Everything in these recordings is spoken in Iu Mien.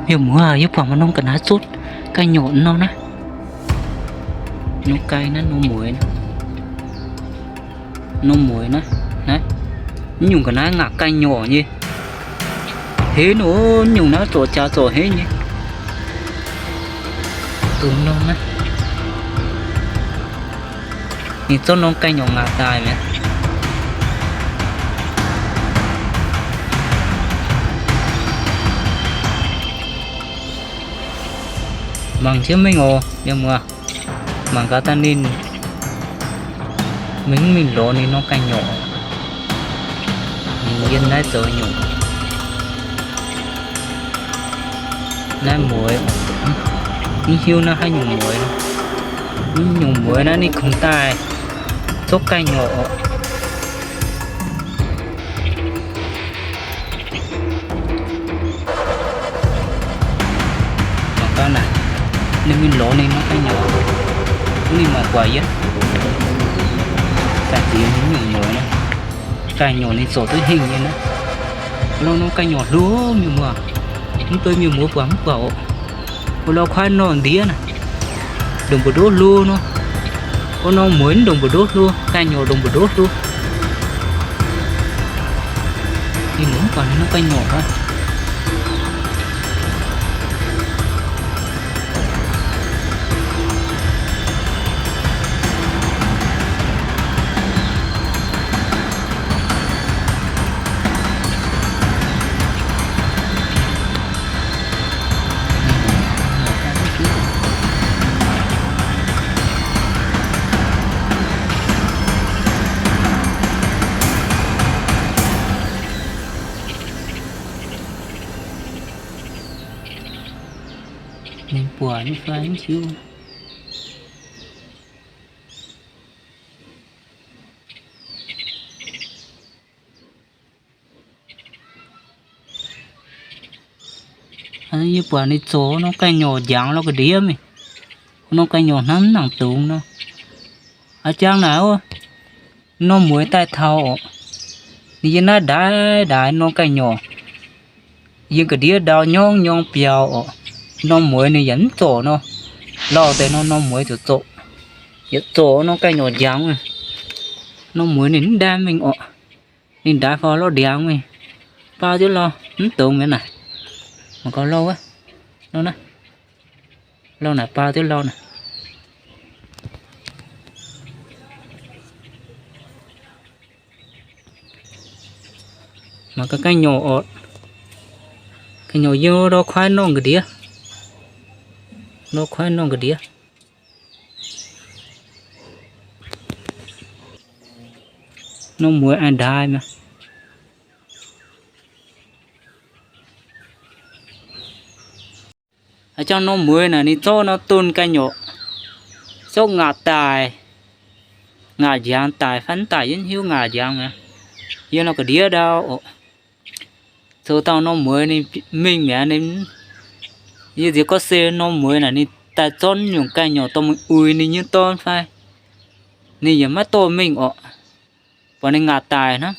Mienh muoz, yie buatc maaih norm ga'naaiv zotv ganh nyorc nor naaiv. Norm ganh naaiv, norm mueiz naaiv. Norm mueiz naaiv, naaiv. Mv nyungc ga'naaiv ngaatc ganh nyorc nyei. Henv oc, mv nyungc naaiv zorc jaax zorc henv nyei. Dongh norm naaiv. Ninh zorqv norm ganh nyorc ngaatc daaih mi'aqv. Mangc jienv mingh oc, mienh muoz. Mangc gaax daaih ninh mingh, mingh lorz ninh norm ganh nyorc. Ninh yiem naaiv zoux nyungc. Naaiv mueiz, mv hiuv naaiv haaix nyungc mueiz. Mv nyungc mueiz naaiv ninh kungx daaih zorqv ganh nyorc oc. Mangc gaax naaic, ninh mingh lorz ninh norm ganh nyorc. Mv ninh mangc buatc yie. Daaih ziex nyungc mueiz naaiv. Ganh nyorc ninh zorc duqv hingh nyei naaiv. Wuov norm ganh nyorc hlo, mienh muoz. Mv baac mienh muoz buatc mv buatc oc. Wuov norm kuaaiv norm ndiev naaiv, ndongc mbu'ndongv hlo nor. Wuov norm mueiz ndongc mbu'ndongv hlo, ganh nyorc ndongc mbu'ndongv hlo. Ninh mv buatc ninh norm ganh nyorc aqv. Ninh buatc nyei fai mv hiuv. Yie buatc ninh zoux norm ganh nyorc njangx lorz ga'ndiev mingh. Norm ganh nyorc hnamv mv nangc dungx nor. A'jang naaic, norm mueiz daaih taux oc. Ninh yiem naaiv ndaix ndaix norm ganh nyorc. Yiem ga'ndiev ndau nyorng nyorng biaux oc. Norm mueiz ninh yaac mv zorc nor. Lauh deix nor, norm mueiz ziouc zorc. Yietc zorc norm ganh nyorc njangx. Norm mueiz ninh mv ndaam mingh oc. Ninh ndaix faaux lauh ndiangx mingh. Baaux jienv lauh, mv dungx mi'aqv naaic. Mangc gaax lauh wuov. Lauh naaiv. Lauh naaic baaux jienv lauh naaic. Mangc gaax ganh nyorc oc. Ganh nyorc yiem ndau-kuaaiv norm ga'ndiev. Ndau-kuaaiv norm ga'ndiev. Norm mueiz aengx ndaix mi'aqv. A'jang norm mueiz naaic ninh zorqv norm dunh ganh nyorc, zorqv ngaatc daic, ngaatc njangx daic fai mv daic yie mv hiuv, ngaatc njangx mi'aqv. Yiem norm ga'ndiev ndau oc. Zoux dauh norm mueiz ninh mingh mi'aqv, ninh, yie nziex gorngv se norm mueiz naaic ninh daaih zorqv nyungc ganh nyorc dorh mingh uix ninh nyei dorn fai, ninh yaac maiv dorh mingh orqc. Buatc ninh ngaatc daic hnangv,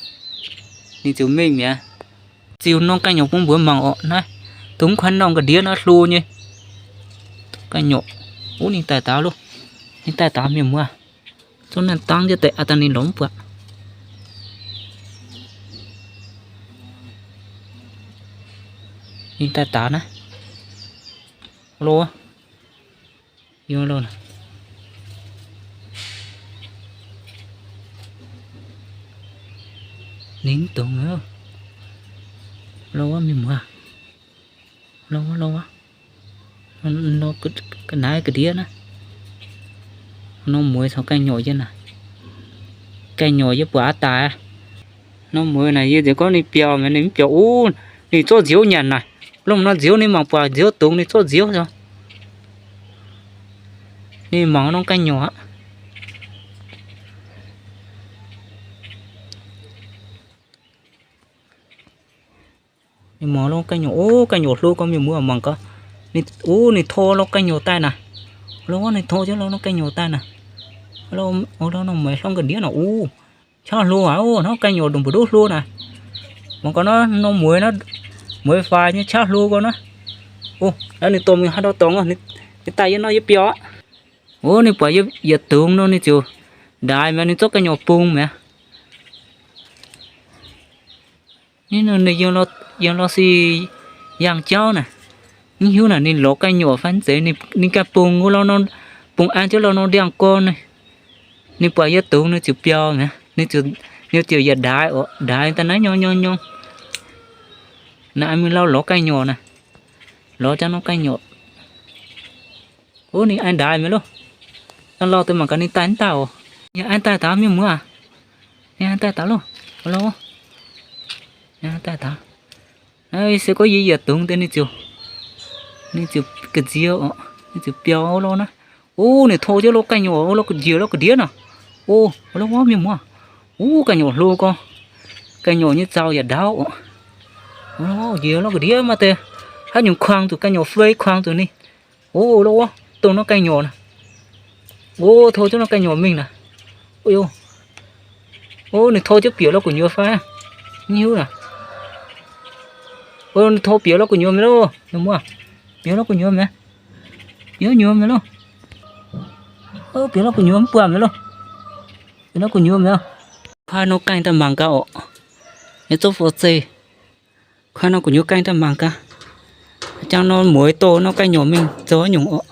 ninh ziouc mingh mi'aqv. Ziux norm ganh nyorc bun mbuo mangc orqc. Naaiv dongh kuaaiv norm ga'ndiev naaiv hlo nyei ganh nyorc. Uv, ninh daaih daaux loh, ninh daaih daaux mienh muoz. Zungv naaiv dangv jienv deix aqv, dangh ninh lorz mv buatc. Ninh daaih daaux naaiv. Lo, yie lo, ninh mv dungx lo, mienh muoz. Lo, lo, naaiv ga'ndiev naaiv. Norm mueiz caux ganh nyuoqc yie naaic. Ganh nyuoqc yie buatc aqv daaih. Norm mueiz naaic yie nziex gorngv ninh biaux mi'aqv, ninh mv biaux uv, ninh zorqv nziouv nyanc naaic. Lomh nor nziouv ninh mangc buatc nziouv dungz ninh zorqv nziouv. Ninh mangc norm ganh nyuoqc aqv. Ninh mangc norm ganh nyuoqc, o, ganh nyuoqc hlo gorngv mienh muoz mangc gaax. Ninh, o, ninh tor norm ganh nyuoqc daaih naaic. Lo, ninh tor jienv norm ganh nyuoqc daaih naaic. Lo, norm mueiz hlorngv ga'ndiev naaic, o, qaqv hlo aqv, o, norm ganh nyuoqc ndongc mbu'ndongv hlo naaic. Mangc gaax naaiv norm mueiz naaiv, mueiz faix nyei qaqv hlo gorngv naaiv. O, naaiv ninh dorh mingh haaix ndau dorngx, ninh daaih yie nor yie biauv aqv. O, ninh buatc yie yietc dungz nor ninh ziouc ndaix mi'aqv, ninh zorqv ga'nyuoqc bung mi'aqv. Ninh, ninh yiem lorz si yangh jauv naaic, mv hiuv naaic ninh lorz ga'nyuoqc fai mv zeiz, ninh ganh bung wuov lorz, bung an jienv lorz norm ndiangx-gorn. Ninh buatc yie dungz ninh ziouc biauv mi'aqv, ninh ziouc yietc ndaix oc, ndaix daaih naaiv nyorng nyorng nyorng. Naaiv mingh lauh lorz ga'nyuoqc naaic, lorz jangv norm ga'nyuoqc. O, ninh aengx ndaix mi'aqv loh. Dangh lauh deix mangc gaax ninh daaih mv daaih oc. Yie aengx daaih daux, mienh muoz aac. Yie aengx daaih daux loh. Lauh, yie aengx daaih daux. Naaiv se gorngv yie yietc dungz deix ninh ziouc, ninh ziouc ga'nziex oc, ninh ziouc biauv wuov lorz naaiv. O, ninh tov jienv lorz ga'nyuoqc, njiec lorz ga'ndiev naaic. O, lauh, mienh muoz aac. O, ga'nyuoqc hlo gorngv. Ga'nyuoqc nyei zaux yaac ndaauv oc. Njiec lorz ga'ndiev, maaih deix haaix nyungc kuangx zuqc ga'nyuoqc fei, kuangx zuqc ninh. O, lauh, dongh norm ga'nyuoqc naaic. O, tov jienv norm ga'nyuoqc mingh naaic. O, ninh tov jienv bieqc lorz gu'nyuoz fai? Mv hiuv naaic. O, ninh tov bieqc lorz gu'nyuoz mi'aqv loh, mienh muoz aac. Bieqc lorz gu'nyuoz mi'aqv. Bieqc nyuoz mi'aqv loh. Bieqc lorz gu'nyuoz mv buatc mi'aqv loh. Bieqc lorz gu'nyuoz mi'aqv. Kuaaiv norm gaengh daaih mangc gaax oc. Yie zorqv fov zeih kuaaiv norm gu'nyuoz gaengh daaih mangc gaax. Jangx norm mueiz dorh norm ga'nyuoqc mingh zoux haaix nyungc oc.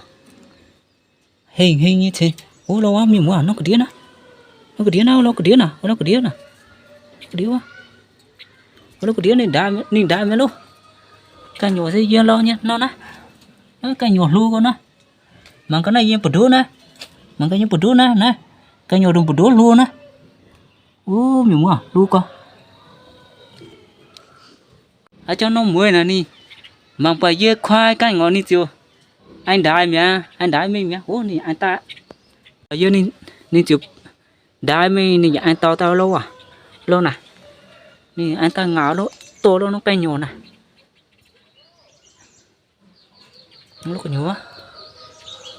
Heng heng nyei ceix. O, lauh, mienh muoz aac, norm ga'ndiev naaiv. Norm ga'ndiev naaiv, lauh, ga'ndiev naaic, lauh, ga'ndiev naaiv. Ga'ndiev wuov. Lauh, ga'ndiev ninh ndaix, ninh ndaix mi'aqv loh. Ga'nyuoqc se yie lorz nyei nor naaiv. Naaiv ga'nyuoqc hlo gorngv naaiv. Mangc gaax naaiv yie nyei mbu'ndongx naaiv. Mangc gaax yie nyei mbu'ndongx naaiv, naaiv. Ga'nyuoqc ndongc mbu'ndongx hlo naaiv. O, mienh muoz aac, hlo gorngv. Aa, jangx norm mueiz naaic ninh mangc buatc yie kuaaiv gaengh orqc, ninh ziouc aengx ndaix mi'aqv, aengx ndaix mingh mi'aqv. O, ninh aengx daaih, yie, ninh ziouc ndaix mingh, ninh yaac aengx daux daaih loh aac. Loh naaic, ninh aengx daaih ngaaux loh, dorh loh norm ga'nyuoqc naaic. Loh gu'nyuoz,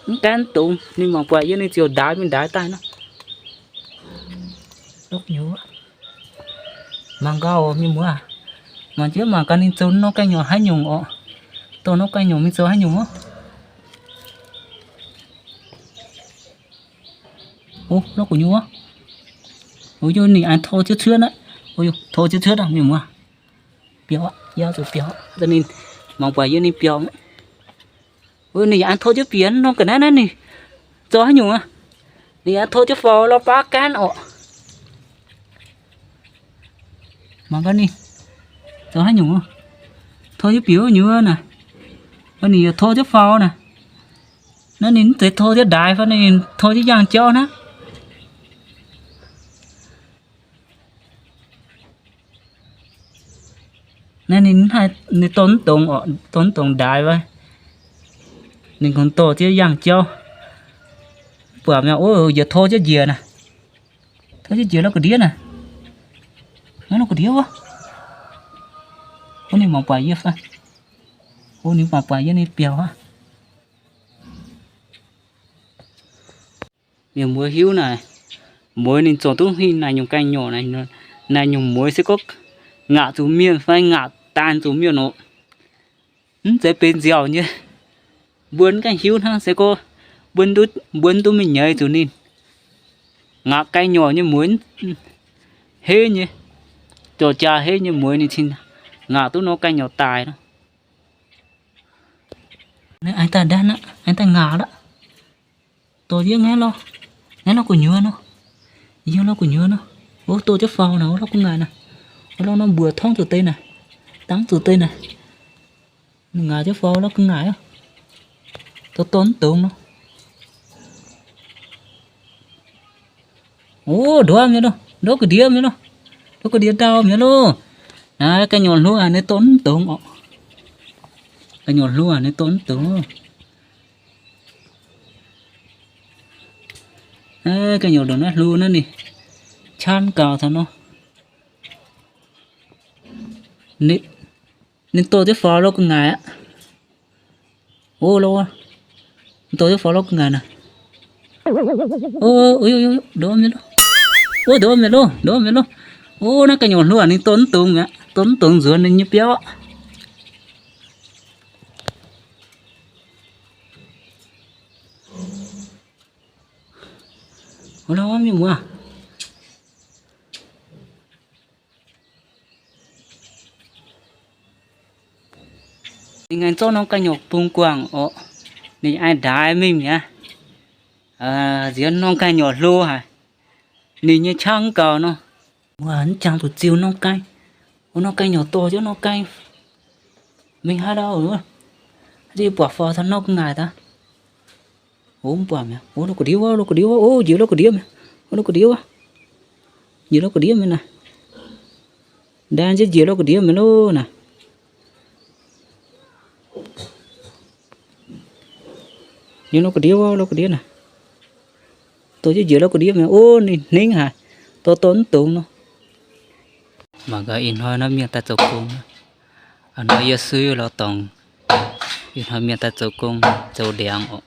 mv gaengh dongz, ninh mangc buatc yie ninh ziouc ndaix mingh ndaix daaih nor. Loh gu'nyuoz, mangc gaax oc mienh muoz aac, mangc jienv mangc gaax ninh zoux norm ga'nyuoqc haaix nyungc orqc. Dorh norm ga'nyuoqc mingh zoux haaix nyungc oc. O, loh gu'nyuoz, o, ninh aengx tor jienv cuotv naaiv. O, tor jienv cuotv aqv mienh muoz. Biaux, yie zuqc biaux, ninh mangc buatc yie ninh biaux. Ninh yaac aengx tor jienv bieqc norm ga'naaiv naaiv, ninh zoux haaix nyungc aqv? Ninh yaac aengx tor jienv faaux lorz baav gaanv orqc. Mangc gaax ninh zoux haaix nyungc, tor jienv bieqc wuov nyuoz naaic. Ninh yaac tor jienv faaux naaic. Naaiv ninh mv zeiz tor jienv ndaix fai, ninh tor jienv yangh jauv naaiv. Naaiv ninh, ninh dorh mv dongz orqc, dorh mv dongz ndaix fai, ninh kungx dorh jienv yangh jauv. Buatc mi'aqv, o, yietc tor jienv njiec naaic. Tor jienv njiec lorh ga'ndiev naaic. Naaiv lorh ga'ndiev wuov. O, ninh mangc buatc yie fai? O, ninh mangc buatc yie ninh biaux aqv. Mienh muoz hiuv naaic, mueiz ninh zorc duqv hingh naaic nyungc ganh nyungc, naaic nyungc mueiz se gorngv ngaatc zuqc mienh fai ngaatc daanh zuqc mienh oc. Mv zeiz benx nziaauc nyei. Mbuo ganh hiuv hnangv, se gorngv mbuo, mbuo duqv mingh nyeiz zuqc ninh. Ngaatc ganh nyungc nyei mueiz heiv nyei, zorc jaa heiv nyei mueiz ninh cingx ngaatc duqv norm ganh nyungc daaih nor. Aengx daaih, aengx daaih ngaatc aqv. Dorh yie ngaeqv lorh, ngaeqv lorh gu'nyuoz nor. Yie lorh gu'nyuoz nor. Ov, dorh jienv faaux naaic, lorh gu'ngaaic naaic. Lorh nor mbuoqc torngv zuqc deix naaic, dangv zuqc deix naaic. Ngaatc jienv faaux lorh gu'ngaaic aqv. Dorh dorh mv dongz nor. Ov, ndortv mi'aqv loh, ndortv ga'ndiev mi'aqv loh. Ndortv ga'ndiev ndau mi'aqv loh. Naaiv ga'nyungc hlo aqv, ninh dorh mv dongz orqc. Ga'nyungc hlo aqv, ninh dorh mv dongz. Ga'nyungc ndongc naaiv hlo naaiv ninh camv gaux taux nor. Ninh dorh jienv faaux lorh gu'ngaaic aqv. Ov, lorh, dorh jienv faaux lorh gu'ngaaic naaic. Ov, ndortv mi'aqv loh. Ov, ndortv mi'aqv loh, ndortv mi'aqv loh. Ov, naaiv ga'nyungc hlo aqv, ninh dorh mv dongz mi'aqv, dorh mv dongz nzuonx ninh nyei biauv aqv. Mienh muoz, ninh aengx zorqv norm ganh nyuoqc bung guangc oc. Ninh aengx ndaix mingh mi'aqv. Nziex norm ganh nyuoqc hlo haic. Ninh nyei qaqv mv gaux nor. Wuov, mv jangx zuqc ziux norm ganh. Wuov, norm ganh nyuoqc dorh jienv norm ganh mingh haaix ndau, buatc fai taux norm gu'nguaaic daaih. O, mv buatc mi'aqv. O, lo ga'ndiev wuov, lo ga'ndiev wuov, o, njiec lo ga'ndiev mi'aqv. O, lo ga'ndiev wuov, njiec lo ga'ndiev mi'aqv naaic. Ndaix jienv njiec lo ga'ndiev mi'aqv loh naaic. Njiec lo ga'ndiev wuov, lo ga'ndiev naaic. Dorh jienv njiec lo ga'ndiev mi'aqv. O, ninh hningv haic, dorh dorh mv dungx nor. Mangc gaax ih hnoi naaiv mienh daaih zoux gong. Ih hnoi yie suiv lorz dorngx. Ih hnoi mienh daaih zoux gong zoux ndiangx oc.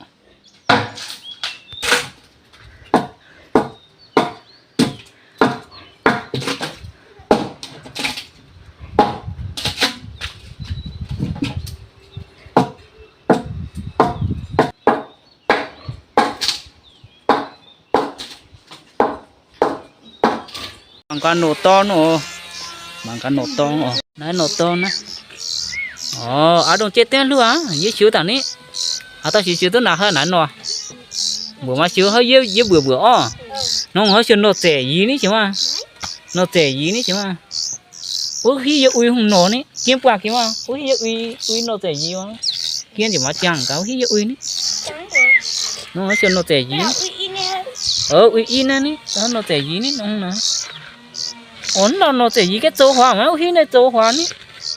Mangc gaax norqc dorn oc. Mangc gaax norqc dorn oc. Naaiv norqc dorn naaiv. Oc, aav ndongc jiex dengv hluv aqv. Yie siou dangc ni. Aav dauh siou siou duqv naaic haaix naaiv nor. Mbuoqc maaih siou haaix, yie mbuoqc mbuoqc orv. Nor haaix siou norqc zaeqc yie ni siou maah. Norqc zaeqc yie ni siou maah. Wuov hiuv yie uix hungh norqc ni, gien buatc gien maah. Wuov hiuv yie uix, uix norqc zaeqc yie maah. Gien ziouc maaih ziangh gaax wuov hiuv yie uix ni. Nor haaix siou norqc zaeqc yie ni. Uix i naaiv ni, norqc zaeqc yie ni nor. Oc, norqc zaeqc yie gaeqv zoux huaax maah, wuov hiuv naaiv zoux huaax ni.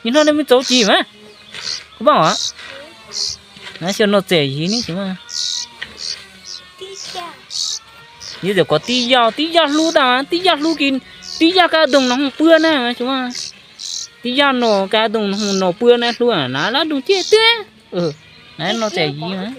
Ih hnoi ninh mingh zoux jiex maah. Gunv bangc aqv. Naaiv siou norqc zaeqc yie ni siou maah. Yie ziouc gorx div yaauh, div yaauh hlu daaih, div yaauh hlu gin, div yaauh gaax ndongc nor hungh buo naaiv siou maah. Div yaauh norqc gaax ndongc nor hungh norqc buo naaiv hlu aqv. Naaiv laav ndongc jiex duqv. Naaiv norqc zaeqc yie maah.